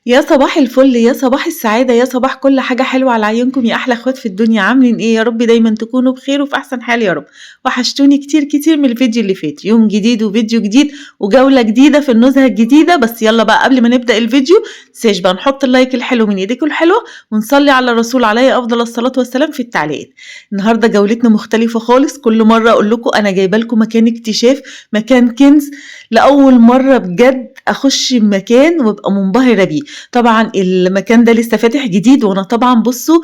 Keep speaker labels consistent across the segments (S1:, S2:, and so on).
S1: يا صباح الفل، يا صباح السعادة، يا صباح كل حاجة حلوة على عيونكم يا أحلى أخوات في الدنيا. عاملين إيه؟ يا رب دايمًا تكونوا بخير وفي أحسن حال يا رب. وحشتوني كتير كتير من الفيديو اللي فات، يوم جديد وفيديو جديد وجولة جديدة في النزهة الجديدة. بس يلا بقى قبل ما نبدأ الفيديو متنساش بقى نحط ال like الحلو من إيديكم الحلوة ونصلي على الرسول عليه أفضل الصلاة والسلام في التعليقات. النهاردة جولتنا مختلفة خالص، كل مرة أقول لكم أنا جايبة لكم مكان اكتشاف، مكان كنز. لأول مرة بجد أخش مكان وأبقى منبهرة بيه. طبعا المكان ده لسه فاتح جديد، وانا طبعا بصوا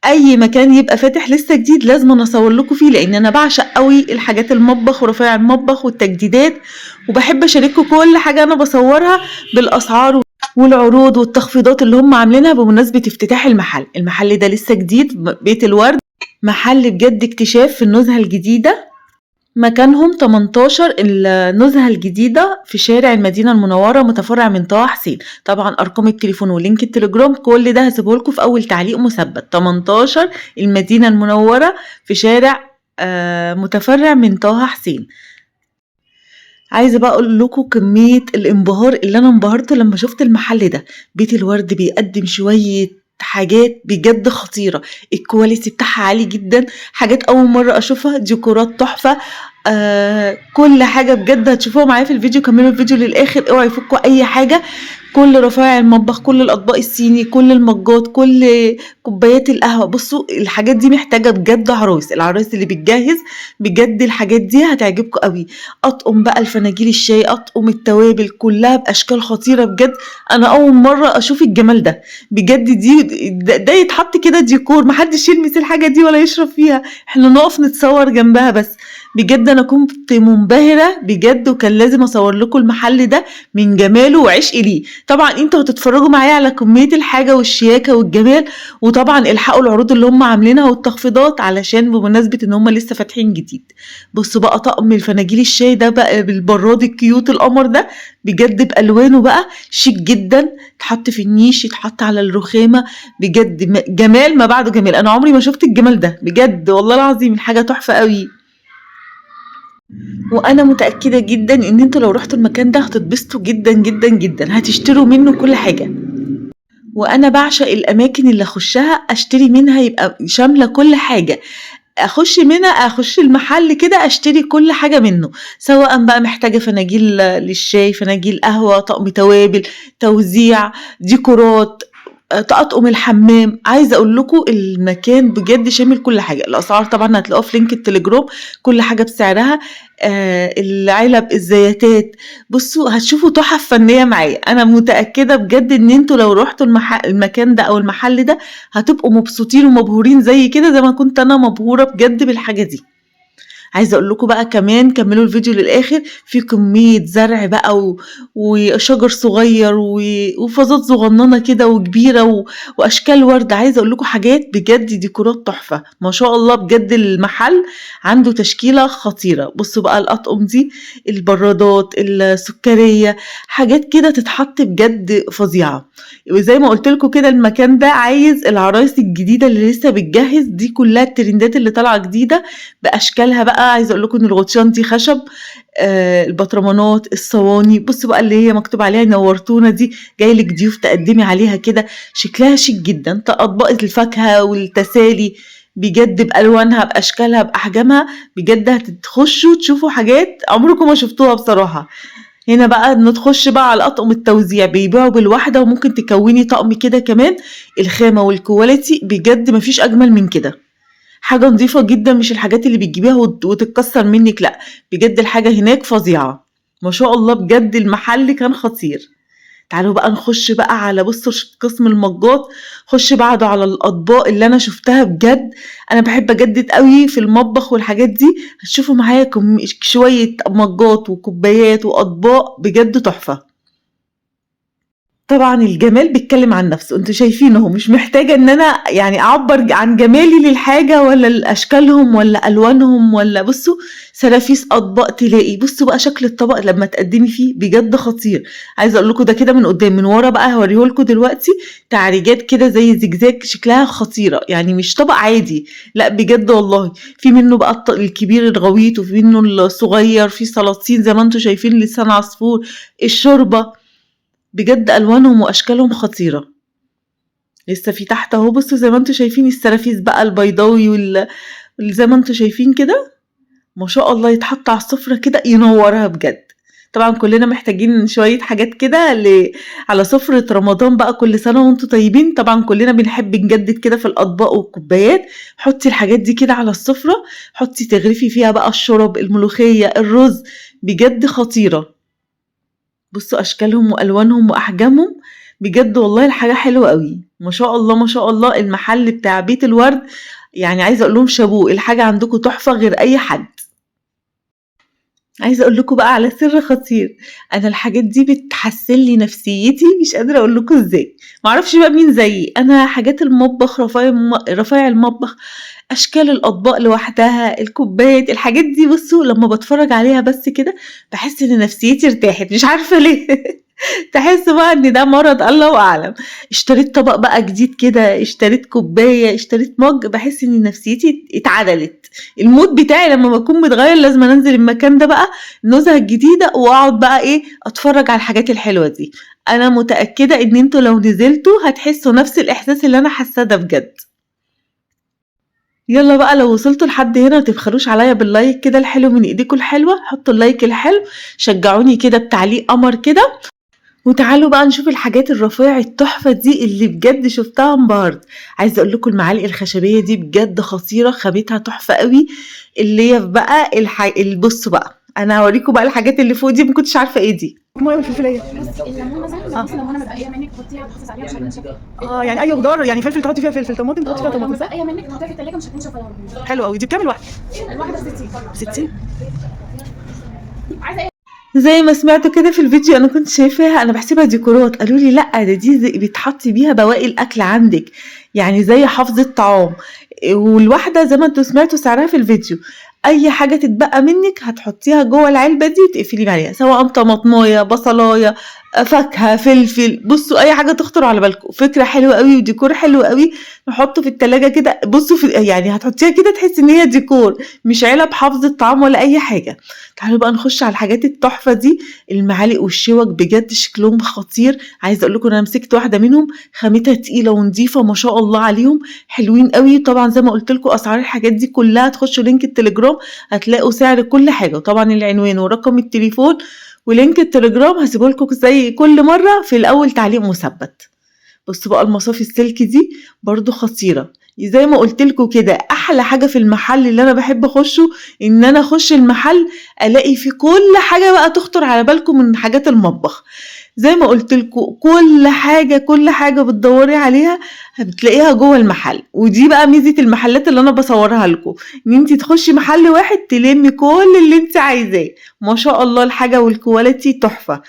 S1: اي مكان يبقى فاتح لسه جديد لازم انا اصور لكم فيه، لان انا بعشق قوي الحاجات المطبخ ورفايع المطبخ والتجديدات، وبحب اشارككم كل حاجة انا بصورها بالاسعار والعروض والتخفيضات اللي هم عاملينها بمناسبة افتتاح المحل. المحل ده لسه جديد، بيت الورد، محل بجد اكتشاف في النزهه الجديدة. مكانهم 18 النزهة الجديدة في شارع المدينة المنورة، متفرع من طه حسين. طبعا أرقام التليفون و link التليجرام كل ده هسيبه لكم في أول تعليق مثبت. 18 المدينة المنورة في شارع متفرع من طه حسين. عايزة بقى أقول لكم كمية الانبهار اللي أنا انبهرته لما شفت المحل ده. بيت الورد بيقدم شوية حاجات بجد خطيرة، ال quality بتاعها عالي جدا، حاجات أول مرة أشوفها، ديكورات تحفة، كل حاجة بجد هتشوفوها معايا في الفيديو. كملوا الفيديو للآخر، اوعوا يفكوا أي حاجة. كل رفايع المطبخ، كل الأطباق الصيني، كل المجات، كل كوبايات القهوة. بصوا الحاجات دي محتاجة بجد عرايس، العرايس اللي بتجهز بجد الحاجات دي هتعجبكم قوي. أطقم بقى الفناجيل الشاي، أطقم التوابل، كلها بأشكال خطيرة بجد. أنا أول مرة أشوف الجمال ده بجد. دي ده يتحط كده ديكور، محدش يلمس الحاجة دي ولا يشرب فيها، احنا نقف نتصور جنبها بس. بجد انا كنت منبهرة بجد، وكان لازم اصور لكم المحل ده من جماله وعشقي ليه. طبعا انتوا هتتفرجوا معايا على كمية الحاجة والشياكة والجمال، وطبعا الحقوا العروض اللي هم عاملينها والتخفيضات علشان بمناسبة ان هم لسه فاتحين جديد. بصوا بقى طقم الفناجيل الشاي ده بقى بالبراد ال cute القمر ده بجد بألوانه بقى شيك جدا، يتحط في النيش، يتحط على الرخامة، بجد جمال ما بعده جمال. انا عمري ما شفت الجمال ده بجد والله العظيم، الحاجة تحفة قوي. وانا متأكدة جدا ان انتوا لو رحتوا المكان ده هتتبسطوا جدا جدا جدا، هتشتروا منه كل حاجة. وانا بعشق الاماكن اللي اخشها اشتري منها، يبقى شاملة كل حاجة، اخش منها، اخش المحل كده اشتري كل حاجة منه، سواء بقى محتاجة فناجيل للشاي، فناجيل قهوة، طقم توابل، توزيع، ديكورات، تطقم الحمام. عايزة اقول لكم المكان بجد شامل كل حاجة. الاسعار طبعا هتلاقوها في link التليجرام، كل حاجة بسعرها، العلب، الزياتات. بصوا هتشوفوا تحف فنية معايا، انا متأكدة بجد ان انتوا لو روحتوا المكان ده او المحل ده هتبقوا مبسوطين ومبهورين زي كده، زي ما كنت انا مبهورة بجد بالحاجة دي. عايزة اقول لكم بقى كمان كملوا الفيديو للاخر، في كمية زرع بقى وشجر صغير وفازات صغننة كده وكبيرة واشكال ورد. عايزة اقول لكم حاجات بجد ديكورات تحفة ما شاء الله، بجد المحل عنده تشكيلة خطيرة. بصوا بقى الاطقم دي، البرادات، السكرية، حاجات كده تتحط بجد فظيعة. وزي ما قلت لكم كده المكان ده عايز العرايس الجديدة اللي لسه بتجهز، دي كلها الترندات اللي طالعة جديدة بأشكالها بقى. عايزة اقول لكم ان الغطيان دي خشب، البطرمانات، الصواني. بصوا بقى اللي هي مكتوب عليها نورتونا دي، جاي لك ضيوف تقدمي عليها كده، شكلها شيك جدا. اطباق الفاكهة والتسالي بجد بألوانها بأشكالها بأحجامها، بجد هتخشوا تشوفوا حاجات عمركم ما شفتوها بصراحة. هنا بقى ندخش بقى على اطقم التوزيع، بيبيعوا بالواحدة وممكن تكوني طقم كده كمان. الخامة وال quality بجد مفيش أجمل من كده، حاجة نظيفة جدا، مش الحاجات اللي بتجيبيها وتتكسر منك، لا بجد الحاجة هناك فظيعة ما شاء الله، بجد المحل كان خطير. تعالوا بقى نخش بقى على بصوا قسم المجات، خش بعده على الأطباق اللي أنا شفتها بجد. أنا بحب أجدد قوي في المطبخ والحاجات دي، هتشوفوا معايا شوية مجات وكوبايات وأطباق بجد تحفة. طبعا الجمال بيتكلم عن نفسه، انتوا شايفينه، مش محتاجة ان انا اعبر عن جمالي للحاجة ولا لاشكالهم ولا الوانهم ولا. بصوا سرافيس اطباق تلاقي، بصوا بقى شكل الطبق لما تقدمي فيه بجد خطير. عايزة اقول لكم ده كده من قدام، من ورا بقى هوريهولكم دلوقتي تعريجات كده زي زجزاج، شكلها خطيرة، مش طبق عادي، لا بجد والله. في منه بقى الكبير الغويط، وفي منه الصغير، في سلاطين زي ما انتوا شايفين لسان عصفور، الشوربة. بجد ألوانهم وأشكالهم خطيرة. لسه في تحت أهو، بصوا زي ما انتم شايفين السرافيس بقى البيضاوي زي ما انتم شايفين كده، ما شاء الله يتحط على السفرة كده ينورها بجد. طبعا كلنا محتاجين شوية حاجات كده على سفرة رمضان بقى، كل سنة وانتم طيبين. طبعا كلنا بنحب نجدد كده في الأطباق والكوبايات. حطي الحاجات دي كده على السفرة، حطي تغرفي فيها بقى الشرب، الملوخية، الرز، بجد خطيرة. بصوا أشكالهم وألوانهم وأحجامهم، بجد والله الحاجة حلوة قوي، ما شاء الله ما شاء الله. المحل بتاع بيت الورد يعني عايزة أقول لهم شابوه، الحاجة عندكم تحفة غير أي حد. عايزة أقول لكم بقى على سر خطير، أنا الحاجات دي بتحسن لي نفسيتي، مش قادرة أقول لكم إزاي، معرفش بقى مين زيي. أنا حاجات المطبخ، رفايع المطبخ، أشكال الأطباق لوحدها، الكوبايات، الحاجات دي بصوا لما بتفرج عليها بس كده بحس إن نفسيتي ارتاحت، مش عارفة ليه. تحس بقى إن ده مرض، الله أعلم. اشتريت طبق بقى جديد كده، اشتريت كوباية، اشتريت mug، بحس إن نفسيتي اتعدلت. ال mood بتاعي لما بكون متغير لازم انزل المكان ده بقى، النزهة الجديدة، واقعد بقى ايه، اتفرج على الحاجات الحلوة دي. انا متأكدة ان انتوا لو نزلتوا هتحسوا نفس الاحساس اللي انا حاساه ده بجد. يلا بقى لو وصلتوا لحد هنا ما تبخلوش عليا بال like كده الحلو من ايديكم الحلوة، حطوا ال like الحلو، شجعوني كده بتعليق قمر كده. وتعالوا بقى نشوف الحاجات الرفيع التحفة دي اللي بجد شفتها انبهرت. عايزة اقول لكم المعالق الخشبية دي بجد خطيرة، خامتها تحفة قوي. اللي هي بقى بصوا بقى انا هوريكم بقى الحاجات اللي فوق دي، ما كنتش عارفة ايه دي.
S2: المية والفلفلية.
S3: بصي الليمون مثلا، بصي الليمونه متبقيه منك تحطيها تحافظ عليها مش هتنشف.
S2: يعني اي خضار، يعني فلفل تحطي فيها فلفل، طماطم تحطي فيها طماطم، صح؟
S3: متبقيه منك تحطيها في الثلاجة مش هتنشف ولا.
S2: حلو قوي. دي بكام الواحدة؟
S3: الواحدة ب 60.
S2: 60.
S3: عايزه ايه؟
S1: زي ما سمعتوا كده في الفيديو انا كنت شايفاها، انا بحسبها ديكورات، قالوا لي لا ده دي بتحطي بيها بواقي الاكل عندك، يعني زي حافظه طعام. والواحده زي ما انتوا سمعتوا سعرها في الفيديو، اي حاجة تتبقى منك هتحطيها جوه العلبة دي وتقفلي عليها، سواء طماطمايه، بصلايه، فاكهة، فلفل، بصوا اي حاجة تخطر على بالكم. فكرة حلوة قوي وديكور حلو قوي، نحطه في التلاجة كده. بصوا في يعني هتحطيها كده تحسي ان هي ديكور، مش علب حافظه طعام ولا اي حاجة. تعالوا بقى نخش على الحاجات التحفة دي، المعالق والشوك بجد شكلهم خطير. عايزه اقول لكم انا مسكت واحدة منهم، خامتها تقيلة ونظيفه ما شاء الله عليهم، حلوين قوي. طبعا زي ما قلت لكم اسعار الحاجات دي كلها تخشوا link التليجرام هتلاقوا سعر كل حاجة، وطبعا العنوان ورقم التليفون و link التليجرام هسيبه لكم زي كل مرة في الاول تعليق مثبت. بصوا بقى المصافي السلك دي برضو خطيرة، زي ما قلت لكم كده احلى حاجة في المحل اللي انا بحب اخشه ان انا اخش المحل الاقي فيه كل حاجة بقى تخطر على بالكم من حاجات المطبخ. زي ما قلت لكم كل حاجة، كل حاجة بتدوري عليها بتلاقيها جوه المحل. ودي بقى ميزة المحلات اللي انا بصورها لكم، ان انت تخشي محل واحد تلمي كل اللي انت عايزاه، ما شاء الله الحاجة وال quality تحفة.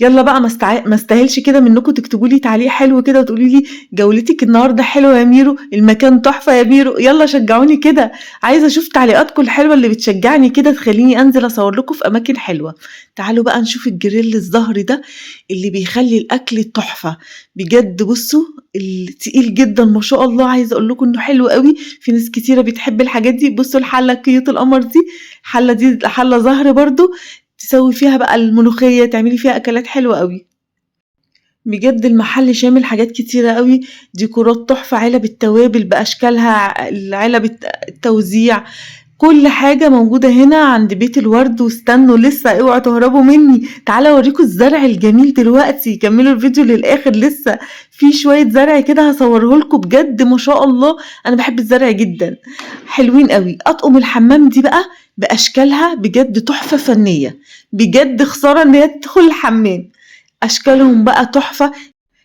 S1: يلا بقى ما استاهلش كده منكم تكتبوا لي تعليق حلو كده وتقولوا لي جولتك النهارده حلوة يا ميرو، المكان تحفة يا ميرو. يلا شجعوني كده، عايزه اشوف تعليقاتكم الحلوة اللي بتشجعني كده تخليني انزل اصور لكم في اماكن حلوة. تعالوا بقى نشوف الجريل الزهري ده اللي بيخلي الاكل تحفة بجد. بصوا التقيل جدا ما شاء الله، عايزه اقول لكم انه حلو قوي، في ناس كتيرة بتحب الحاجات دي. بصوا الحلة cute القمر دي، الحلة دي حله زهر برضو، تسوي فيها بقى الملوخية، تعملي فيها أكلات حلوة قوي بجد. المحل شامل حاجات كتيرة قوي، ديكورات تحفة، علب التوابل بأشكالها، علب التوزيع، كل حاجة موجودة هنا عند بيت الورد. واستنوا لسه، اوعوا تهربوا مني، تعالوا اوريكم الزرع الجميل دلوقتي، كملوا الفيديو للآخر لسه في شوية زرع كده هصوره لكم بجد ما شاء الله. أنا بحب الزرع جدا، حلوين قوي. أطقم الحمام دي بقى بأشكالها بجد تحفة فنية، بجد خسارة إن هي تدخل الحمام. أشكالهم بقى تحفة،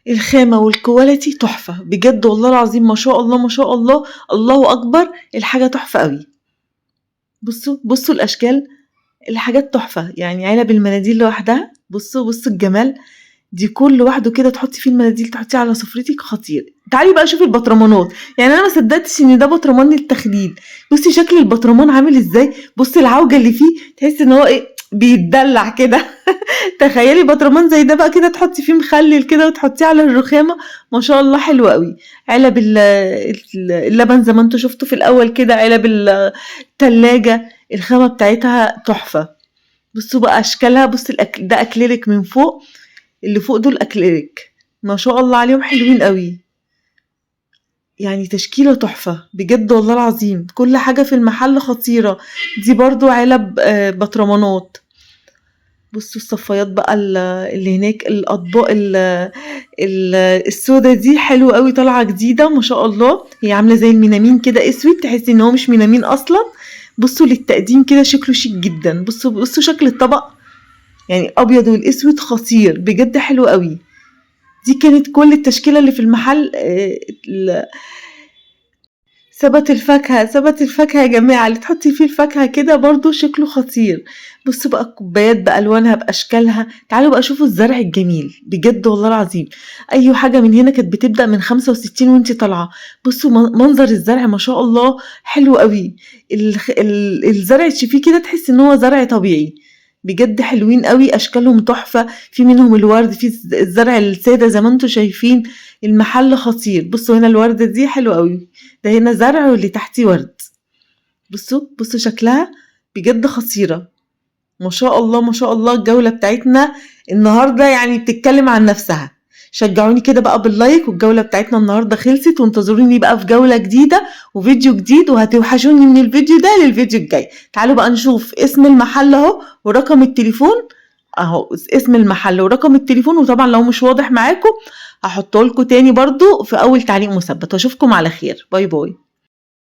S1: الخامة والكواليتي تحفة بجد والله العظيم، ما شاء الله ما شاء الله، الله أكبر، الحاجة تحفة قوي. بصوا الأشكال، الحاجات تحفة، يعني علب المناديل لوحدها، بصوا الجمال، ديكور لوحده كده تحطي فيه المناديل، تحطيه على سفرتك خطير. تعالي بقى شوفي البطرمانات، يعني انا ما صدقتش ان ده بطرمان للتخليل. بصي شكل البطرمان عامل ازاي، بصي العوجه اللي فيه، تحسي ان هو ايه، بيتدلع كده. تخيلي بطرمان زي ده بقى كده تحطي فيه مخلل كده وتحطيه على الرخامه، ما شاء الله حلو قوي. علب اللبن زي ما انتوا شفتوا في الاول كده، علب التلاجة، الخامة بتاعتها تحفة. بصوا بقى اشكالها، بصوا ده اكليريك من فوق، اللي فوق دول أكليريك، ما شاء الله عليهم حلوين قوي. يعني تشكيلة تحفة بجد والله العظيم، كل حاجة في المحل خطيرة. دي برضو علب بطرمانات. بصوا الصفايات بقى اللي هناك، الأطباق السودة دي حلوة قوي، طالعة جديدة ما شاء الله. هي عاملة زي المينامين كده اسود، تحسي ان هو مش مينامين اصلا. بصوا للتقديم كده شكله شيك جدا. بصوا شكل الطبق، يعني ابيض والاسود خطير بجد، حلو قوي. دي كانت كل التشكيلة اللي في المحل. سبت الفاكهة، سبت الفاكهة يا جماعة اللي تحطي فيه الفاكهة كده برضو شكله خطير. بصوا بقى الكوبايات بألوانها بأشكالها. تعالوا بقى شوفوا الزرع الجميل بجد والله العظيم. أي حاجة من هنا كانت بتبدأ من 65 وانتي طالعة. بصوا منظر الزرع ما شاء الله حلو قوي. الزرع تشوفيه كده تحسي ان هو زرع طبيعي بجد، حلوين قوي، اشكالهم تحفة. في منهم الورد، في الزرع السادة زي ما انتم شايفين. المحل خطير. بصوا هنا الوردة دي حلوة قوي، ده هنا زرع واللي تحتيه ورد. بصوا شكلها بجد خطيرة ما شاء الله ما شاء الله. الجولة بتاعتنا النهاردة يعني بتتكلم عن نفسها. شجعوني كده بقى بال like، والجولة بتاعتنا النهاردة خلصت، وانتظروني بقى في جولة جديدة وفيديو جديد، وهتوحشوني من الفيديو ده للفيديو الجاي. تعالوا بقى نشوف اسم المحل اهو ورقم التليفون اهو، اسم المحل ورقم التليفون. وطبعا لو مش واضح معاكم هحطه لكم تاني برضو في اول تعليق مثبت. واشوفكم على خير، bye bye.